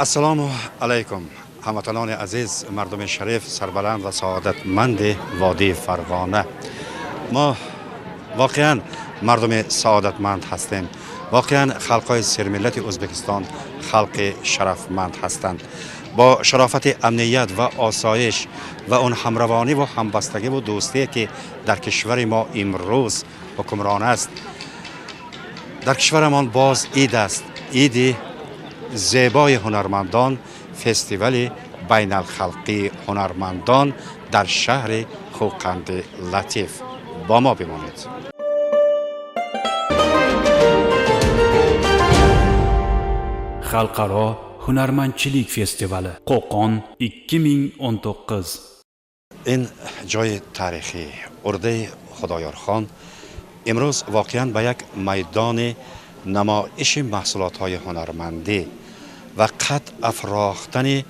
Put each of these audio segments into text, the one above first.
Ассалому алайкум, ҳамватанони азиз, мардуми шариф, сарбаланд ва саодатманди водии Фарғона. Мо воқеан мардуми саодатманд ҳастем. Воқеан халқҳои сермиллати Ӯзбекистон халқи шарафманд ҳастанд. Бо шарофати амният ва осоиш ва он ҳамравонӣ ва ҳамбастагиву дӯстие, ки дар кишвари мо имрӯз ҳукмрон аст. Дар кишварамон боз ид аст, иди зебои ҳунармандон, фестивали байналхалқии ҳунармандон дар шаҳри Хӯқанди Латиф. Бо мо бимонед. Xalqaro hunarmandchilik festivali, Qo'qon 2019. Ин ҷои таърихӣ, урдаи Худоёрхон, имрӯз воқеан ба як майдони намоиши маҳсулотҳои ҳунармандӣ ва қад афрохтани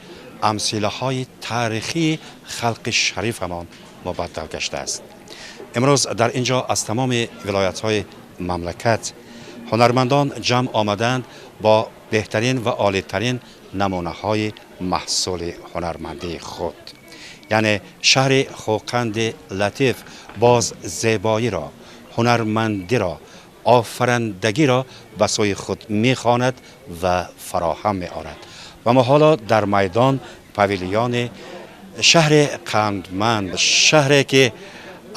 амсилаҳои таърихии халқи шарифамон мубаддал гаштааст. Имрӯз дар ин ҷо аз тамоми вилоятҳои мамлакат ҳунармандон ҷамъ омаданд бо беҳтарин ва олитарин намунаҳои маҳсули ҳунармандии худ. Яъне шаҳри Хӯқанди Латиф боз зебоиро, ҳунармандиро, офарандагиро ба сӯи худ мехонад ва фароҳам меорад. Ва мо ҳоло дар майдон, павилиони шаҳри қандманд, шаҳре ки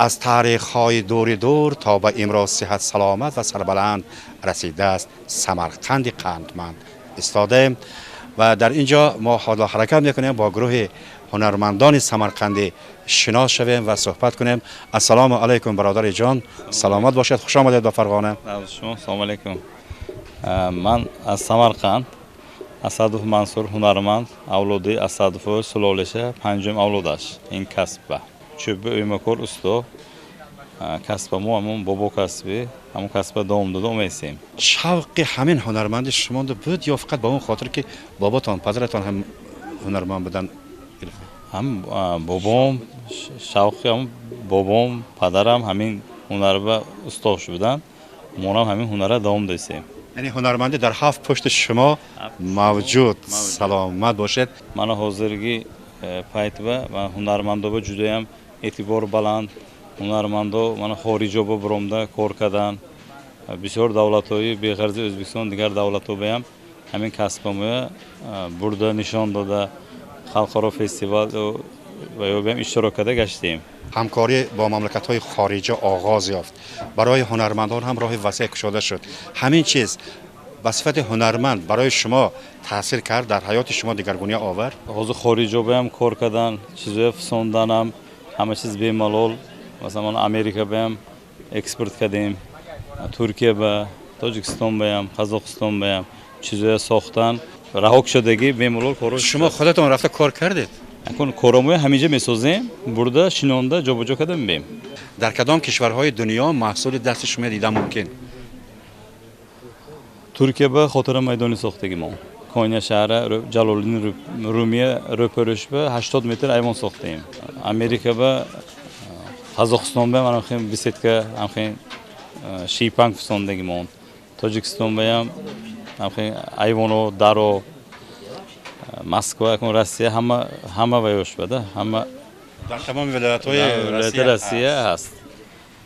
аз таърихҳои дури дур то ба имрӯз сиҳат, саломат ва сарбаланд расидааст, Самарқанди қандманд истодаем ва дар ин ҷо мо ҳоло ҳаракат мекунем бо гурӯҳи ҳунармандони самарқандӣ шинос шавем ва суҳбат кунем. Ассалому алайкум, бародари ҷон, саломат бошед, хуш омадед ба Фарғона. Шумо, салому алайкум. Ман аз Самарқанд, Асадов Мансур, ҳунарманд, авлоди Асадовҳо сулолаша, панҷум авлодаш ин касба, чӯби ӯймакор усто. Касба мо ҳамон бобо касби, ҳамон касба давом дода омесем. Шавқи ҳамин ҳунарманди шумода буд ё фақат ба он хотир, ки боботон, падаратон ҳам ҳунарманд буданд? Ҳам бобом шавқи, ҳам бобом, падарам ҳамин ҳунарба устош буданд, монам ҳамин ҳунара давом додем. Яъне ҳунармандӣ дар ҳафт пушти шумо мавҷуд. Саломат бошед. Мана ҳозирги пайтба ҳунармандоба ҷудоям эътибор баланд. Ҳунармандо мана хориҷоба биромда кор кардан, бисёр давлатҳои беғарзи Ӯзбекистон, дигар давлатҳобаям ҳамин касбамоя бурда нишон дода, халқаро фестивал ва ёбиам иштирок карда гаштем. Ҳамкорӣ бо мамлакатҳои хориҷа оғоз ёфт, барои ҳунармандон ҳам роҳи васеъ кушода шуд. Ҳамин чиз ба сифати ҳунарманд барои шумо таъсир кард, дар ҳаёти шумо дигаргунӣ овард? Ҳозир хориҷобаям кор кардан, чизоя фисонданам, ҳама чиз бемалол. Масалан, Америкабаям экспорт кардем, Туркия ба, Тоҷикистонбаям, Қазоқистонбаям чизоя сохтан, раҳо кушодагӣ, бемалол коро. Шумо худатон рафта кор кардед? Акун коромоя ҳаминҷа месозем, бурда шинонда, ҷобаҷо карда мебием. Дар кадом кишварҳои дунё маҳсули дасти шумо дида мумкин? Туркия ба Хотира майдони сохтагӣ мо, Коня шаҳра, Ҷалолиддин Румия рӯпарӯшба 80 метр айвон сохтаем. Америка ба, Қазоқистон ба ҳамхел беседка, ҳамхел шипанг фисондагимон. Тоҷикистон баям ҳамхел айвоно, даро. Москва, акун Россия, ҳама ҳама ваёшбада, ҳама. Дар тамоми вилоятҳои Россия ҳаст.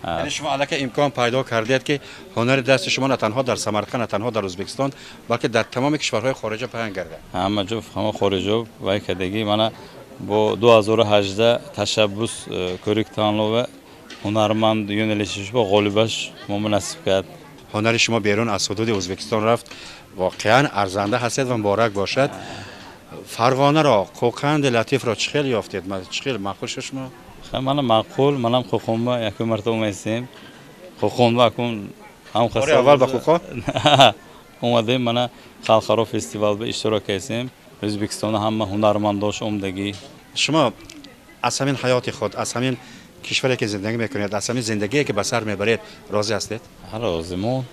Яъне шумо аллакай имкон пайдо кардед, ки ҳунари дасти шумо на танҳо дар Самарқанд, на танҳо дар Ӯзбекистон, балки дар тамоми кишварҳои хориҷа паҳн гардад. Ҳама ҷо, ҳама хориҷо вай кардагӣ. Мана бо 2018 ташаббус ko'rik tanlovi ҳунарманд yo'nalishi ғолибаш мо насиб кард. Ҳунари шумо берун аз ҳудуди Ӯзбекистон рафт. Воқеан арзанда ҳастед ва муборак бошад. Фарғонаро, Қӯқанди Латифро чӣ хел ёфтед? Чӣ хел маъқул шуд шумо? Мана маъқул, манам Қӯқонба якум марта омадем. Қӯқонба акун. Бори аввал ба Қӯқон? Омадем, мана халқаро фестивалба иштирок кардем. Ӯзбекистона ҳама ҳунармандош омдагӣ. Шумо аз ҳамин ҳаёти худ, аз ҳамин кишваре ки зиндагӣ мекунед, аз ҳамин зиндагие ки ба сар мебаред, розӣ ҳастед? Розимо.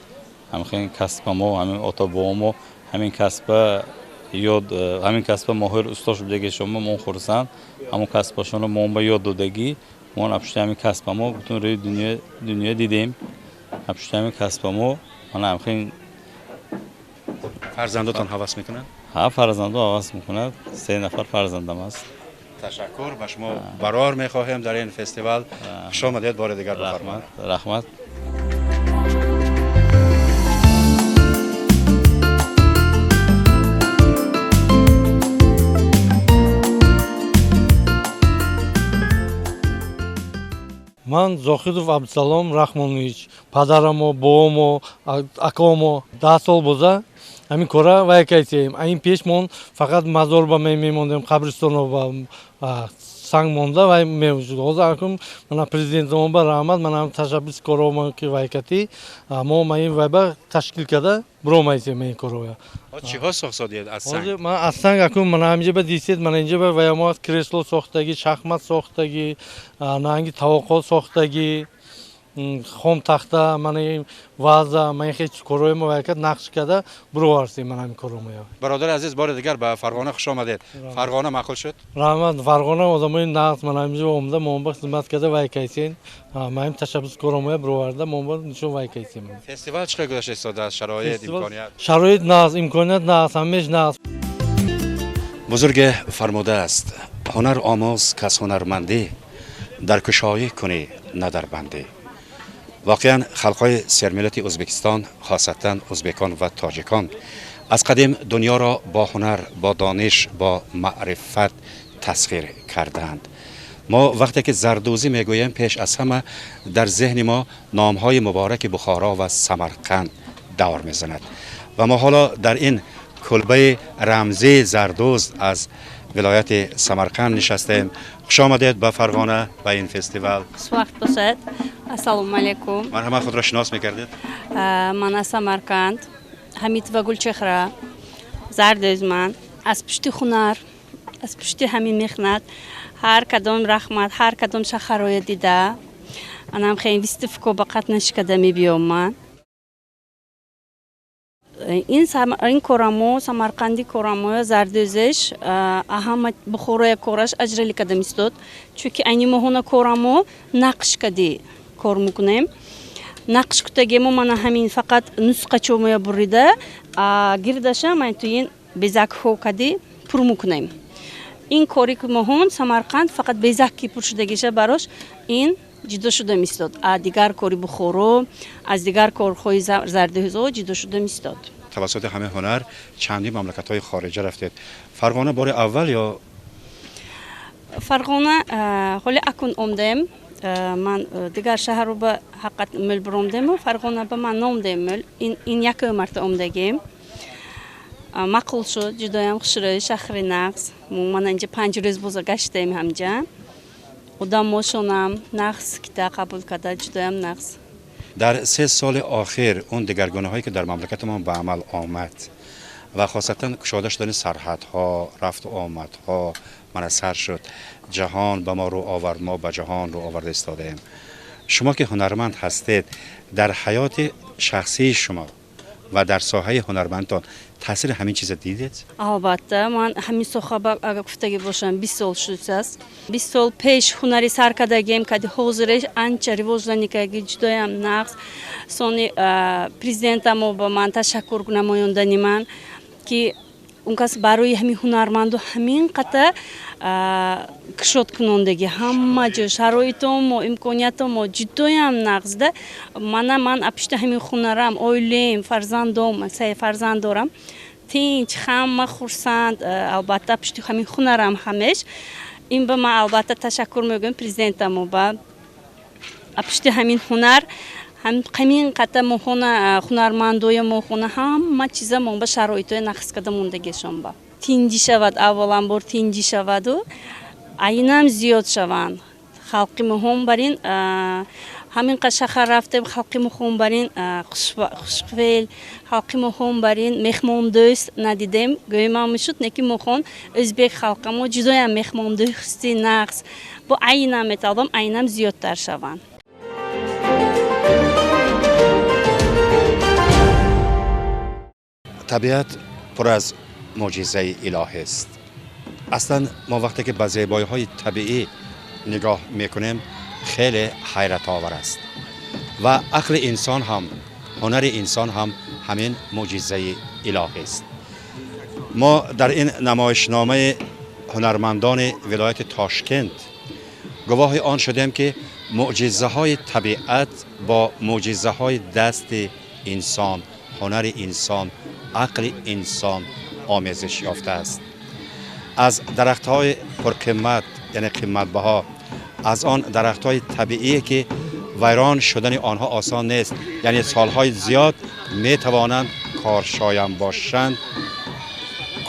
Ҳамин касба мо, ҳамин ото бобомо ҳамин касба ёд, ҳамин касба моҳир устош будагӣ, шумо мо хурсанд. Ҳамон касбашонро мо ба ёд додагӣ. Мо апушти ҳамин касба мо бутун рӯи дунё дидем. Апушти ҳамин касба мо мана ҳамин. Фарзандотон ҳавас мекунанд? Ҳа, фарзанду ҳавас мекунад. 3 нафар фарзандам аст. Ташаккур, ба шумо барор мехоҳем дар ин фестивал. Хуш омадед бори дигар ба Фарғона. Раҳмат. Ман Зохидов Абдусалом Раҳмонович, падарамо, бобомо, акомо 10 сол боза ҳамин кора вай кардем. Ин пеш мон фақат мазор ба мемондем, қабристоно ба санг монда вай мешуд. Ҳозир акун мана президентамон ба раҳмат, мана ҳам ташаббус коромо ки вай кардӣ, мо ма ин вай ба ташкил карда биромадем ин корро. Чиҳо сохтодед аз санг? Ҳозир ман аз санг акун мана ҳаминҷа ба дисед, мана инҷа ба вай мо кресло сохтагӣ, шахмат сохтагӣ, наанги тавоқҳо сохтагӣ, хом тахта, мана ин ваза, мана ин хел корҳои мо вай кард, нақш карда бироварсем мана ҳамин корро мо. Бародари азиз, бори дигар ба Фарғона хуш омадед. Фарғона маъқул шуд? Раҳмат, Фарғона одамои нағз, мана ҳаминҷа омада мо ба хизмат карда вай кардем. Мана ҳамин ташаббус корро мо бироварда, мо ба нишон вай кардем. Фестивал чӣ қадр гузашта истодааст? Шароит, имконият? Шароит нағз, имконият нағз, ҳамааш нағз. Бузурге фармудааст: ҳунар омӯз кас ҳунармандӣ, дар кушоӣ кунӣ на дар бандӣ. Воқеан халқҳои сермиллати Ӯзбекистон, хосатан ӯзбекон ва тоҷикон, аз қадим дунёро бо ҳунар, бо дониш, бо маърифат тасхир кардаанд. Мо вақте ки зардӯзӣ мегӯем, пеш аз ҳама дар зеҳни мо номҳои мубораки Бухоро ва Самарқанд давр мезанад. Ва мо ҳоло дар ин кулбаи рамзии зардӯз аз вилояти Самарқанд нишастаем. Хуш омадед ба Фарғона, ба ин фестивал. Хушвақт бошад. Ассалому алайкум. Марҳамат, худро шинос мекардед? Ман аз Самарқанд, Ҳамитова Гулчеҳра, зардӯзман. Аз пушти ҳунар, аз пушти ҳамин меҳнат, ҳар кадом раҳмат, ҳар кадом шаҳрҳоя дида, анам хеле выставка ба қатнашӣ карда мебиём ман. Ин корамо, Самарқанди корамо, зардӯзеш, ҳама Бухороя кораш аҷрали карда мистод, чунки айни моҳона корамо нақш кади кор мекунем. Нақш кутагемо мана ҳамин фақат нусқачомоя бурида, гирдаша ман ту ин безакҳо кади пур мекунем. Ин кори ки моҳон Самарқанд фақат безак ки пур шудагиша барош ин ҷудо шуда мистод. А дигар кори Бухоро аз дигар корҳои зардӯзо ҷудо шуда мистод. Тавассути ҳамин ҳунар чандин мамлакатҳои хориҷа рафтед. Фарғона бори аввал ё? Фарғона ҳоли акун омдаем. Ман дигар шаҳрро ба ҳақиқат мӯл биромдему, Фарғона ба ман номдаем мӯл. Ин якум марта омдагем. Маъқул шуд, ҷудоям хушрӯй, шаҳри нағз. Мо мана инҷа 5 рӯз боза гаштаем ҳамҷа. Одамошонам нағз кита қабул карда, ҷудоям нағз. Дар 3 соли охир он дигаргунаҳое ки дар мамлакатамон ба амал омад ва хосатан кушода шудани сарҳадҳо, рафту омадҳо мана сар шуд, ҷаҳон ба мо рӯ овард, мо ба ҷаҳон рӯ оварда истодаем. Шумо ки ҳунарманд ҳастед, дар ҳаёти шахсии шумо ва дар соҳаи ҳунармандтон таъсири ҳамин чиза дидед? Албатта, ман ҳамин соҳа ба агар гуфтагӣ бошам, 20 сол шудааст. 20 сол пеш ҳунари сар кардагем, кади ҳозиреш анча ривоҷланикаги ҷудоям нағз. Сони президентамо ба ман ташаккур намоёндани ман, ки он кас барои ҳамин ҳунарманду ҳамин қата кушод кунондагӣ ҳама ҷо шароитомо, имкониятомо ҷудоям нағзда. Мана ман апишта ҳамин ҳунарам, оилаем, фарзандом, се фарзанд дорам. Тинч, ҳама хурсанд, албатта пишти ҳамин ҳунарам ҳамеш. Ин ба ман албатта ташаккур мегӯям президентамо ба апишти ҳамин ҳунар, ҳамин қата моҳона, ҳунармандоя моҳона ҳама чиза мо ба шароитоя нақс карда мондагишон ба. Тинҷӣ шавад, авваламбор тинҷӣ шаваду айнам зиёд шаванд. Халқи моҳон барин, ҳамин қа шаҳар рафтем, халқи моҳон барин, хушфеъл, халқи моҳон барин меҳмондӯст надидем. Гӯемам мешуд, не ки моҳон ӯзбек халқамо ҷудоям меҳмондӯсти нақс. Бо айнам металбам, айнам зиёдтар шаванд. Табиат пур аз мӯъҷизаи илоҳист. Аслан мо вақте ки ба зебоиҳои табиӣ нигоҳ мекунем, хеле ҳайратовар аст ва ақли инсон ҳам, ҳунари инсон ҳам ҳамин мӯъҷизаи илоҳист. Мо дар ин намоишномаи ҳунармандони вилояти Тошкент гувоҳи он шудем, ки мӯъҷизаҳои табиат бо мӯъҷизаҳои дасти инсон, ҳунари инсон, ақли инсон омезиш ёфтааст. Аз дарахтҳои пурқимат, яъне қиматбаҳо, аз он дарахтҳои табиие, ки вайрон шудани онҳо осон нест, яъне солҳои зиёд метавонанд коршоям бошанд,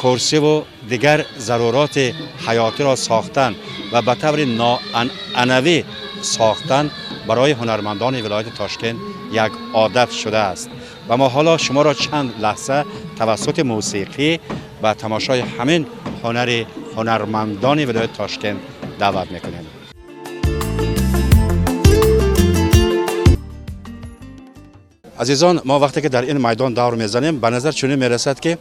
курсиву дигар заруроти ҳаётиро сохтан ва ба таври ноанъанавӣ сохтан барои ҳунармандони вилояти Тошкент як одат шудааст. Ва мо ҳоло шуморо чанд лаҳза тавассути мусиқӣ ба тамошои ҳамин ҳунари ҳунармандони вилояти Тошкент даъват мекунем. Азизон, мо вақте ки дар ин майдон давр мезанем, ба назар чунин мерасад, ки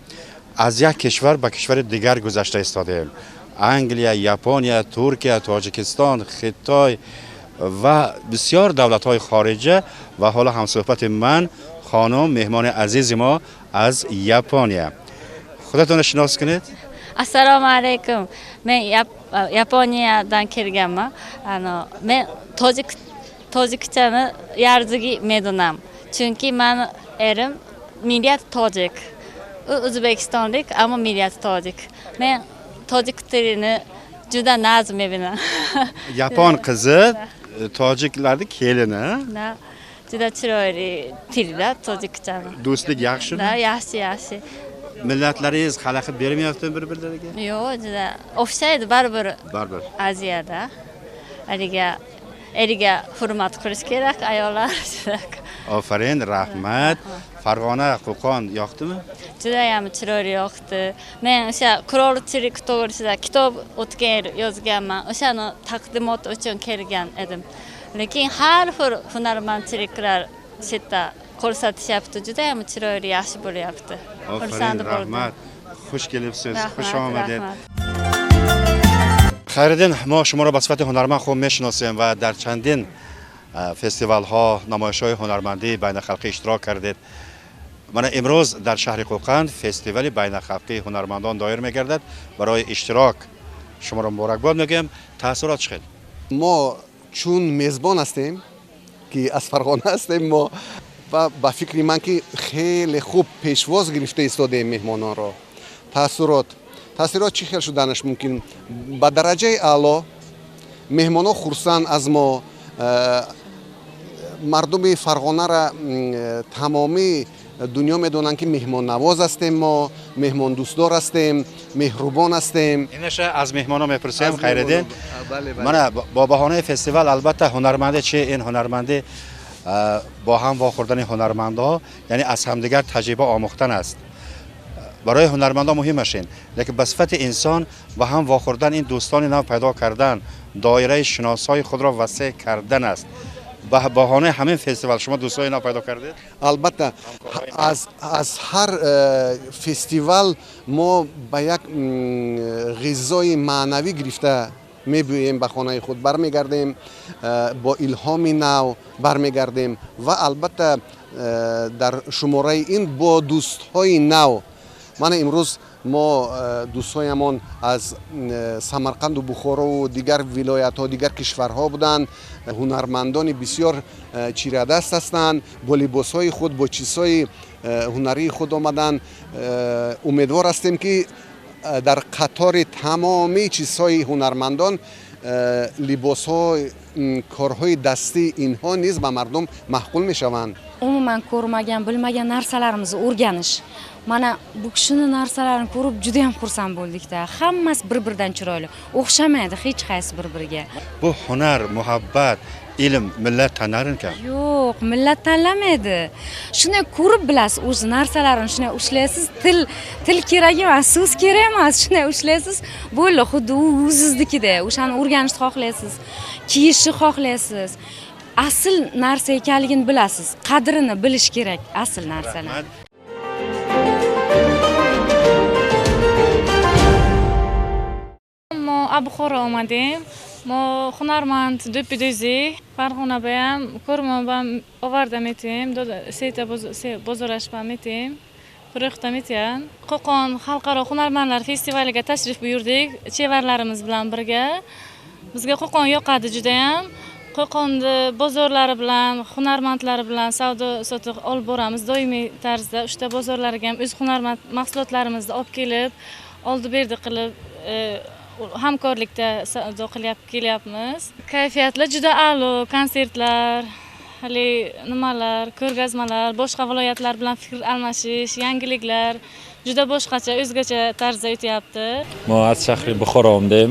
аз як кишвар ба кишвари дигар гузашта истодаем. Англия, Япония, Туркия, Тоҷикистон, Хитой ва бисёр давлатҳои хориҷа. Ва ҳоло ҳамсӯҳбати ман хонум, меҳмони азизи мо аз Япония. Худатонро шинос кунед. Assalomu alaykum. Men Yaponiyadan kelganman. Men tojikchani yarzigi medonam. Chunki mani erim millat tojik. U o'zbekistonlik, ammo millati tojik. Men tojik tilini juda naz mebinam. Yapon qizi, tojiklarni kelini. Na, juda chiroyli tilda tojikchani. Do'stlik yaxshimi? Da, yaxshi, yaxshi. Millatlaringiz xalaqit bermayaptimi bir-birlariga? Yo'q, juda o'xshaydi baribir. Baribir. Aziyada. Eriga eriga hurmat qilish kerak ayollar. Ofarin, rahmat. Farg'ona, Qo'qon yoqdimi? Judayam chiroyli yoqdi. Men o'sha qurolchilik to'g'risida kitob o'tgan yil yozganman. O'shani taqdimot uchun kelgan edim. Lekin har xil hunarmandchiliklar shu yerda ko'rsatishyapti. Judayam chiroyli, yaxshi bo'lyapti. Ofarin, rahmat. Xush kelibsiz, xush omadid. Хайриддин, мо шуморо ба сифати ҳунарманд хуб мешиносем ва дар чандин фестивалҳо, намоишҳои ҳунармандии байналхалқӣ иштирок кардед. Мана имрӯз дар шаҳри Қӯқанд фестивали байналхалқии ҳунармандон доир мегардад. Барои иштирок шуморо муборакбод мегӯям. Таассурот чӣ хел? Мо чун мезбон ҳастем, ки аз Фарғона ҳастем мо, ва ба фикри ман ки хеле хуб пешвоз гирифта истодаем меҳмононро. Таассурот чӣ хел шуданаш мумкин? Ба дараҷаи аъло меҳмонҳо хурсанд аз мо, мардуми Фарғонара тамоми дунё медонанд, ки меҳмоннавоз ҳастем мо, меҳмондӯстдор ҳастем, меҳрубон ҳастем. Инаша аз меҳмонҳо мепурсем. Хайриддин, мана бо баҳонаи фестивал, албатта ҳунарманде чи ин ҳунарманди бо ҳам вохӯрдани ҳунармандҳо, яъне аз ҳамдигар таҷриба омӯхтан аст. Барои ҳунармандҳо муҳимаш ин, лекин ба сифати инсон ба ҳам вохӯрдан, ин дӯстони нав пайдо кардан, доираи шиносҳои худро васеъ кардан аст. Ба баҳонаи ҳамин фестивал шумо дӯстони нав пайдо кардед? Албатта, аз ҳар фестивал мо ба як ғизои маънавӣ гирифта мебиёем, ба хонаи худ бармегардем, бо илҳоми нав бармегардем ва албатта дар шумораи ин бо дӯстҳои нав. Мана имрӯз мо дӯстҳоямон аз Самарқанду Бухорову дигар вилоятҳо, дигар кишварҳо буданд. Ҳунармандони бисёр чирадаст ҳастанд, бо либосҳои худ, бо чизҳои ҳунарии худ омаданд. Умедвор ҳастем, ки дар қатори тамоми чизҳои ҳунармандон либосҳо, корҳои дастии инҳо низ ба мардум маъқул мешаванд. Umuman ko'rmagan, bilmagan narsalarimizni o'rganish. Mana bu kishini narsalarini ko'rib juda ham xursand bo'ldikda. Hammasi bir-biridan chiroyli. O'xshamaydi hech qaysi bir-biriga. Bu hunar, muhabbat, ilm millat tanlar ekan. Yo'q, millat tanlamaydi. Shuni ko'rib bilasiz, o'z narsalarini shunday ushlaysiz, til kerak emas, so'z kerak emas, shunday ushlaysiz, bo'ldi, xuddi u o'zingiznikida. O'shani o'rganishni xohlaysiz, kiyishni xohlaysiz. Asl narsa ekanligini bilasiz, qadrini bilish kerak asl narsani. Мо Buxoro омадем. Мо ҳунарманд дӯпидӯзӣ Фарғона баям кормо бам оварда метиҳем, сета бозораш ба метиҳем. Ro'yxatdan o'tgan. Qo'qon xalqaro hunarmandlar festivaliga tashrif buyurdik chevarlarimiz bilan birga. Bizga Qo'qon yoqadi juda ham. Qo'qonni bozorlari bilan, hunarmandlari bilan savdo sotiq olib boramiz doimiy tarzda. Uchta bozorlarga ham o'z hunarmand mahsulotlarimizni olib kelib, oldi berdi qilib hamkorlikda savdo qilib kelyapmiz. Kayfiyatlar juda a'lo, konsertlar, hali nimalar, ko'rgazmalar, boshqa viloyatlar bilan fikr almashish, yangiliklar juda boshqacha, o'zgacha tarzda o'tyapti. Мо аз шаҳри Бухоро омадем.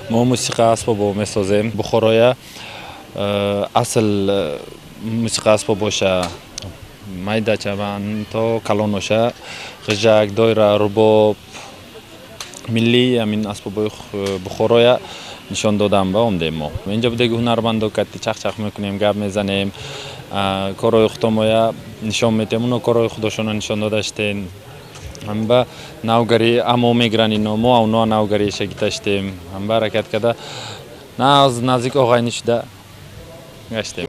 Мо мусиқа асбобо месозем. Бухороя асл мусиқа асбобоша майдачаван то калоноша ғижак, доира, рубоб, миллии ҳамин асбобои Бухороя нишон додам ба омадем мо. Инҷа будаги ҳунармандо катти чахчах мекунем, гап мезанем, корҳои худомоя нишон метем, уно корҳои худошона нишон додаштен. Ҳамба навгари амо мегиранд ино, мо уно навгариша гиташтем. Ҳамба ҳаракат карда наз наздик оғайни шуда гаштем.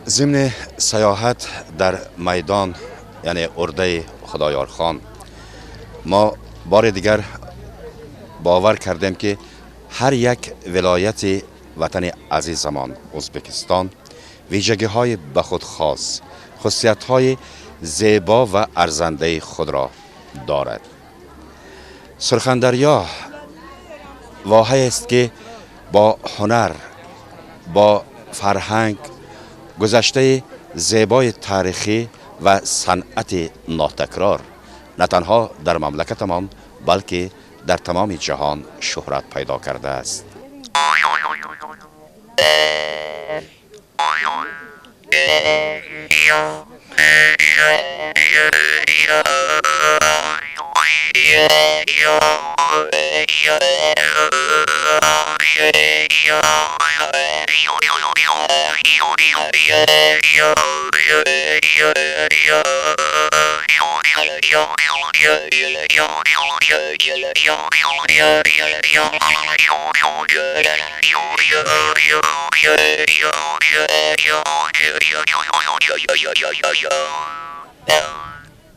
Зимни саёҳат дар майдон, яъне урдаи Худоёрхон, мо бори дигар бовар кардем, ки ҳар як вилояти ватани азизамон Ӯзбекистон вижагиҳои ба худ хос, хусусиятҳои зебо ва арзандаи худро дорад. Сурхандарё воҳаест, ки бо ҳунар, бо фарҳанг, гузаштаи зебои таърихӣ ва санъати нотакрор на танҳо дар мамлакатамон, балки дар тамоми ҷаҳон шӯҳрат пайдо кардааст.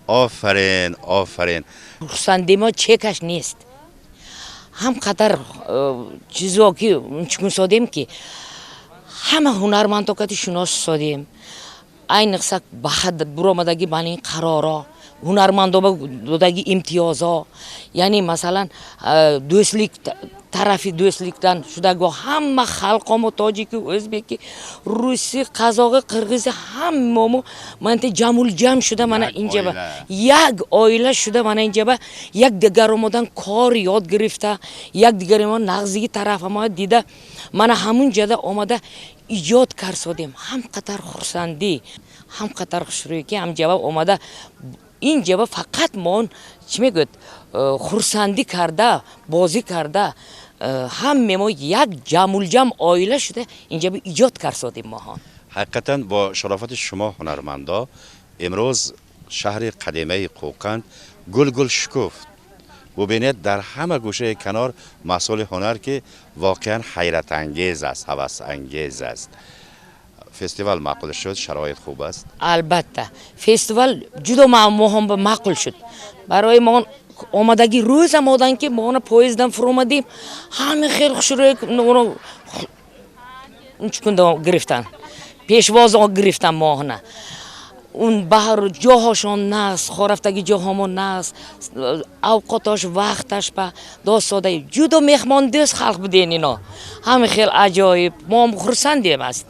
Офарин, офарин. Хурсандии мо чекаш нест. Ҳам қадар чизо ки чун содем, ки ҳама ҳунармандо кати шинос содем. Айниқса ба ҳад буромадаги ман ин қароро, ҳунармандо ба додаги имтиёзо, яъне масалан дӯстлик тарафи дӯстликдан шудаго ҳама халқомо тоҷики, ӯзбеки, руси, қазоқи, қирғизи ҳамамо манте ҷамулҷам шуда мана инҷаба як оила шуда, мана инҷаба як дигаромодан кор ёд гирифта, як дигаромо нағзиги тарафамо дида, мана ҳамун ҷада омада иҷод карсодем. Ҳам қатар хурсандӣ, ҳам қатар хушрӯӣ, ки ҳам ҷавоб омада ин ҷаба фақат мон чӣ мегӯяд, хурсандӣ карда, бозӣ карда, ҳаме мо як ҷамулҷам оила шуда инҷаба иҷод карсодем моҳон. Ҳақиқатан бо шарофати шумо ҳунармандо имрӯз шаҳри қадимаи Қӯқанд гулгул шукуфт. Бубинед, дар ҳама гӯшаи канор маҳсули ҳунар, ки воқеан ҳайратангез аст, ҳавасангез аст. Фестивал маъқул шуд, шароит хуб аст? Албатта, фестивал ҷудо моҳон ба маъқул шуд. Барои мо омадаги рӯзам одан, ки мо она поезддан фуромадем, ҳама хел хушрӯй чукунда гирифтан, пешвоз гирифтан моҳона. Он баҳр ҷоҳошон нағз, хорафтаги ҷоҳомон нағз, авқотош вақташ ба досода ҷудо меҳмондӯст халқ буден ино. Ҳама хел аҷоиб, мо ҳам хурсандем аст.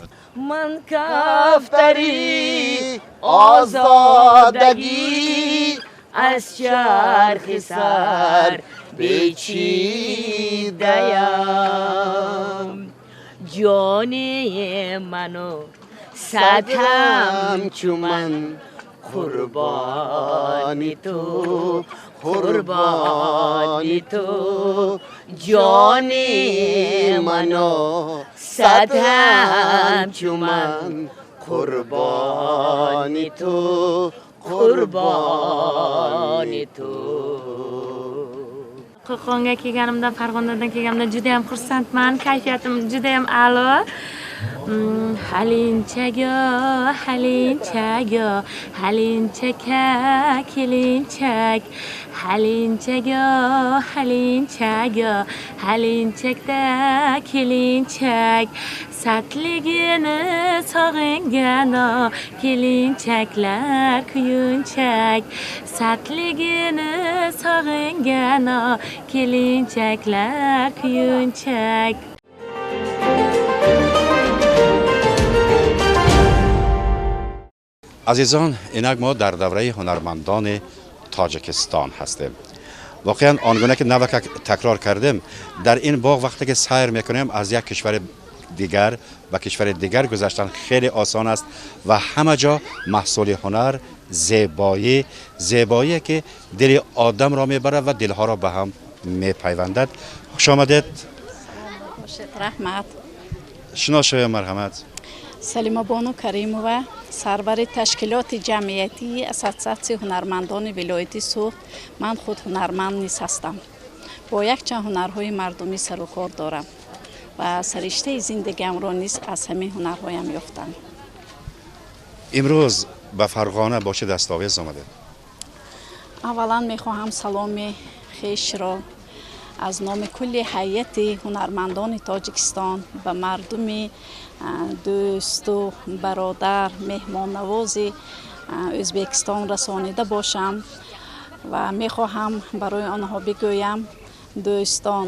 Ман кафтари озодагӣ аз чархи сар бечидаям, ҷони ману сад ҳамчу ман қурбони ту, қурбони ту, ҷони ману сад ҳамчу ман қурбони ту, қурбони ту. Qo'qonga kelganimdan, Farg'onadan kelganimdan juda ham xursandman. Kayfiyatim juda ham a'lo. Halinchago, halinchago, halinchaka kelinchak. Halinchago, halinchago, halinchakda kelinchak. Satligini sog'ingano kelinchaklar kuyunchak. Satligini sog'ingano kelinchaklar kuyunchak. Азизон, инак мо дар давраи ҳунармандони Тоҷикистон ҳастем. Воқеан он гуна ки навакак такрор кардем, дар ин боғ вақте ки сайр мекунем, аз як кишвари дигар ба кишвари дигар гузаштан хеле осон аст ва ҳама ҷо маҳсули ҳунар, зебоӣ, зебоие ки дили одамро мебарад ва дилҳоро ба ҳам мепайвандад. Хуш омадед. Раҳмат. Шинос шавем, марҳамат. Салимабону Каримова, сарвари ташкилоти ҷамъиятии Ассотсиатсияи ҳунармандони вилояти Суғд. Ман худ ҳунарманд низ ҳастам. Бо якчанд ҳунарҳои мардумӣ сарукор дорам ва сариштаи зиндагиамро низ аз ҳамин ҳунарҳоям ёфтам. Имрӯз ба Фарғона бо чӣ дастовез омадед? Аввалан мехоҳам саломи хешро аз номи кулли ҳайати ҳунармандони Тоҷикистон ба мардуми дӯсту бародар, меҳмоннавози Ӯзбекистон расонида бошам ва мехоҳам барои онҳо бигӯям: дӯстон,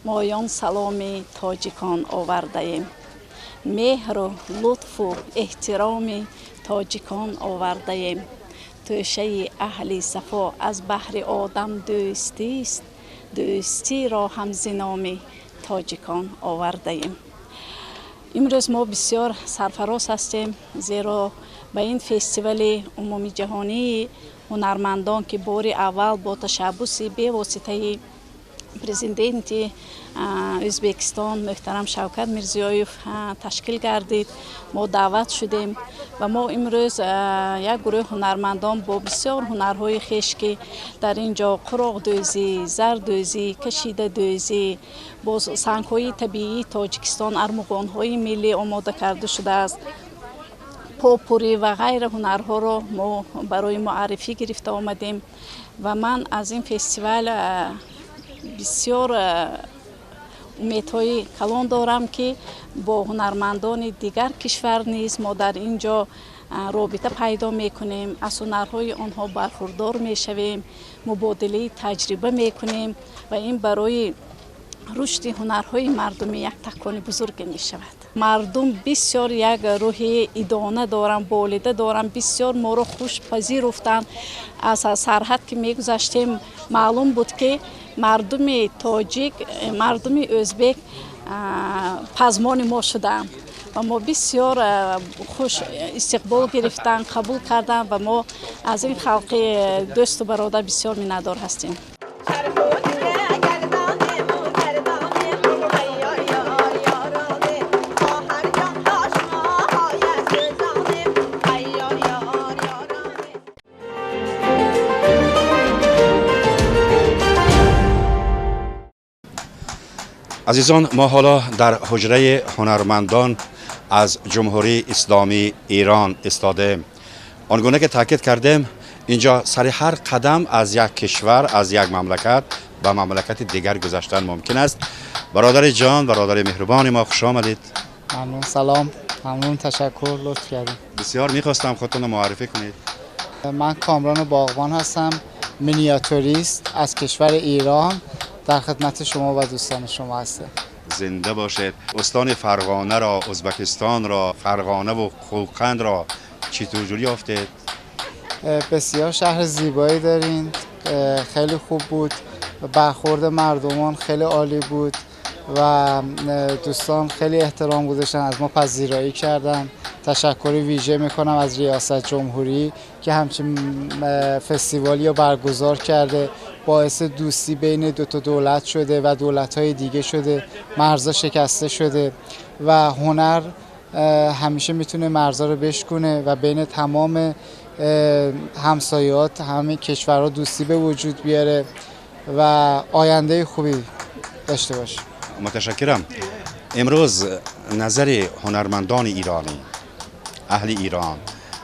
моён саломи тоҷикон овардаем, меҳру лутфу эҳтироми тоҷикон овардаем. Тӯшаи аҳли сафо аз баҳри одам дӯстист, дӯстиро ҳам зиноми тоҷикон овардаем. Имрӯз мо бисёр сарфароз ҳастем, зеро ба ин фестивали умумиҷаҳонии ҳунармандон, ки бори аввал бо ташаббуси бевоситаи президенти Ӯзбекистон муҳтарам Шавкат Мирзиёев ташкил гардид, мо даъват шудем ва мо имрӯз як гурӯҳи ҳунармандон бо бисёр ҳунарҳои хеш, ки дар ин ҷо қуроқдӯзӣ, зардӯзӣ, кашидадӯзӣ, бо сангҳои табиии Тоҷикистон армуғонҳои миллӣ омода карда шудааст, попурӣ ва ғайра ҳунарҳоро мо барои муаррифӣ гирифта омадем. Ва ман аз ин фестивал бисёр умедҳои калон дорам, ки бо ҳунармандони дигар кишвар низ мо дар ин ҷо робита пайдо мекунем, аз ҳунарҳои онҳо бархурдор мешавем, мубодилаи таҷриба мекунем ва ин барои рушди ҳунарҳои мардумӣ як такони бузурге мешавад. Мардум бисёр як рӯҳи идона доранд, болида доранд, бисёр моро хуш пазируфтанд. Аз сарҳад ки мегузаштем, маълум буд, ки мардуми тоҷик, мардуми ӯзбек пазмони мо шудаанд ва мо бисёр хуш истиқбол гирифтанд, қабул карданд ва мо аз ин халқи дӯсту бародар бисёр миннатдор ҳастем. Азизон, мо ҳоло дар ҳуҷраи ҳунармандон аз Ҷумҳурии Исломии Эрон истодаем. Он гуна ки таъкид кардем, инҷо сари ҳар қадам аз як кишвар, аз як мамлакат ба мамлакати дигар гузаштан мумкин аст. Бародари ҷон, бародари меҳрубони мо, хуш омадед. Мамнун, салом. Мамнун, ташаккур, лутф кардед. Бисёр мехостам худтонро муаррифӣ кунед. Ман Комрон Боғбон ҳастам, миниатюрист аз кишвари Эрон. Дар хидмати шумо ва дӯстони шумо ҳастем. Зинда бошед. Устони Фарғонаро, Ӯзбекистонро, Фарғона ва Қӯқандро чӣ тур ёфтед? Бисёр шаҳри зебоӣ дорин. Хеле хуб буд. Бархӯрди мардумон хеле олӣ буд ва дӯстон хеле эҳтиром гузоштан, аз мо пазироӣ карданд. Ташаккури вижа мекунам аз риёсати ҷумҳурӣ, ки ҳамчун фестивалӣ баргузор карда, боиси дӯстӣ байни ду та давлат шуда ва давлатҳои дига шуда, марзҳо шикаста шуда ва ҳунар ҳамеша метавонад марзҳоро бишконад ва байни тамоми ҳамсояҳо, ҳамаи кишварҳо дӯстӣ ба вуҷуд биёрад ва ояндаи хубе дошта бошад. Муташаккирам. امروز نظر هنرمندان ایرانی، اهل ایران،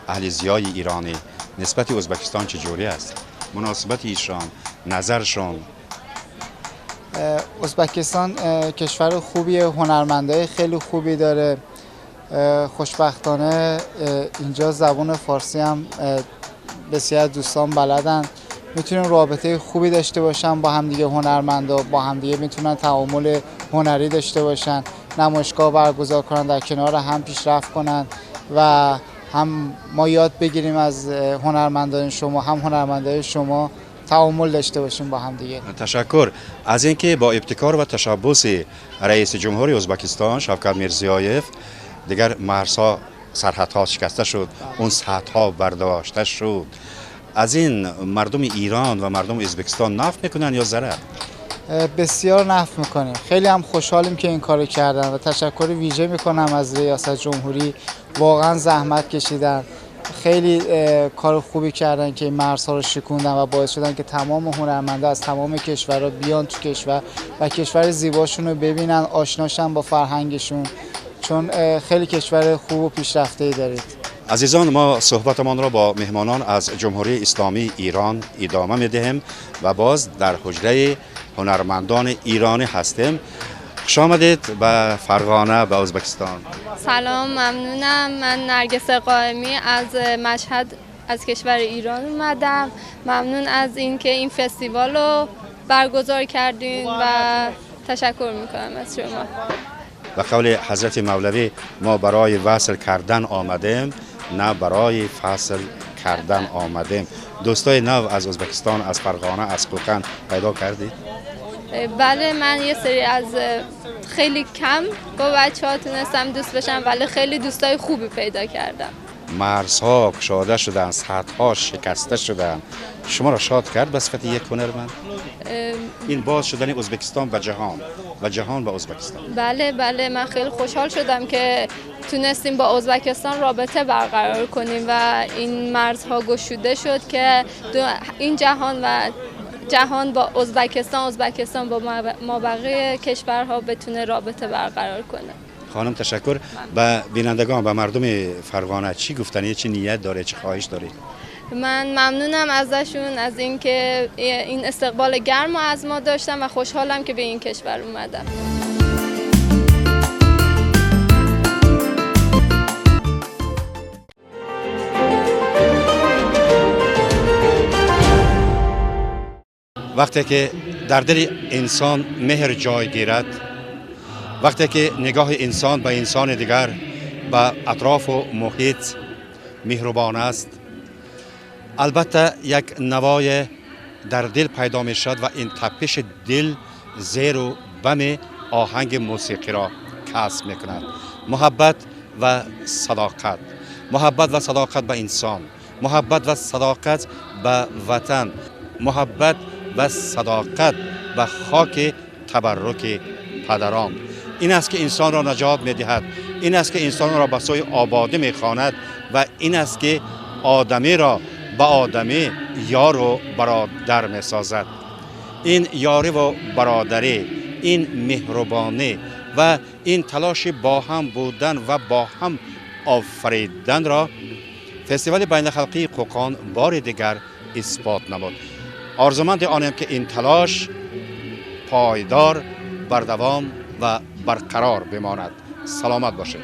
اهل زیای ایرانی نسبت ازبکستان چجوری است؟ مناسبت ایشان، نظرشان؟ ازبکستان کشور خوبیه، هنرمندای خیلی خوبی داره. خوشبختانه اینجا زبان فارسی هم بسیار دوستان بلدن، میتونیم رابطه خوبی داشته باشن با همدیگه، هنرمندا با همدیگه میتونن تعامل هنری داشته باشن، نمایشگاه برگزار کنن، در کنار هم پیشرفت کنن و هم ما یاد بگیریم از هنرمندان شما، هم هنرمندای شما تعامل داشته باشیم با هم دیگه. تشکر از اینکه با ابتکار و تشبث رئیس جمهوری ازبکستان شوکت میرضیایف دیگر مرزها، سرحدها شکسته شد، اون سطح‌ها برداشته شد. از این مردم ایران و مردم ازبکستان نفع میکنن یا ضرر؟ بسیار نفع میکنیم. خیلی هم خوشحالیم که این کارو کردن و تشکر ویژه میکنم از ریاست جمهوری، واقعا زحمت کشیدن، خیلی کار خوبی کردن که این مرزها رو شکوندن و باعث شدن که تمام هنرمندا از تمام کشورها بیان تو کشور و کشور زیباشون رو ببینن، آشناشن با فرهنگشون، چون خیلی کشور خوب و پیشرفته‌ای دارید. عزیزان، ما صحبتمان را با مهمانان از جمهوری اسلامی ایران ادامه می‌دهیم و باز در حجره هنرمندان ایرانی هستیم. خوش آمدید به فرغانه، به ازبکستان. سلام، ممنونم. من نرگس قائمی از مشهد، از کشور ایران اومدم. ممنون از اینکه این فستیوال رو برگزار کردین و تشکر میکنم از شما. به قول حضرت مولوی، ما برای وصل کردن آمدیم، نه برای فصل کردن آمدیم. دوستای نو از ازبکستان، از فرغانه، از قوقند پیدا کردید؟ بله، من یه سری از خیلی کم با بچه ها تونستم دوست بشم، ولی خیلی دوستای خوبی پیدا کردم. مرزها گشاده شدن، سطح‌ها شکسته شدن، شما را شاد کرد به صفت یک هنرمند؟ این باز شدن ازبکستان به جهان و جهان به ازبکستان. بله بله، من خیلی خوشحال شدم که تونستیم با ازبکستان رابطه برقرار کنیم و این مرزها گشوده شد که این جهان و جهان با ازبکستان، ازبکستان با مابقی کشورها بتونه رابطه برقرار کنه. خانم تشکر. به بینندگان، به مردم فرغانه چی گفتنی، چی نیت داره، چی خواهش داره؟ من ممنونم ازشون، از اینکه این استقبال گرم از ما داشتم و خوشحالم که به این کشور اومدم. وقتی که در دل انسان مهر جای گیرد، وقتی که نگاه انسان به انسان دیگر، به اطراف و محیط مهربان است، البته یک نوای در دل پیدا می شود و این تپش دل زیر و بم آهنگ موسیقی را کسب می کند. محبت و صداقت، محبت و صداقت به انسان، محبت و صداقت به وطن، محبت و صداقت به خاک تبرک پدران. این است که انسان را نجات می دهد، این است که انسان را به سوی آبادی می خواند و این است که آدمی را به آدمی یار و برادر می سازد. این یاری و برادری، این مهربانی و این تلاش با هم بودن و با هم آفریدن را فستیوال بین خلقی قوقان بار دیگر اثبات نمود. آرزومند آنیم که این تلاش پایدار، بردوام و برقرار بماند. سلامت باشید.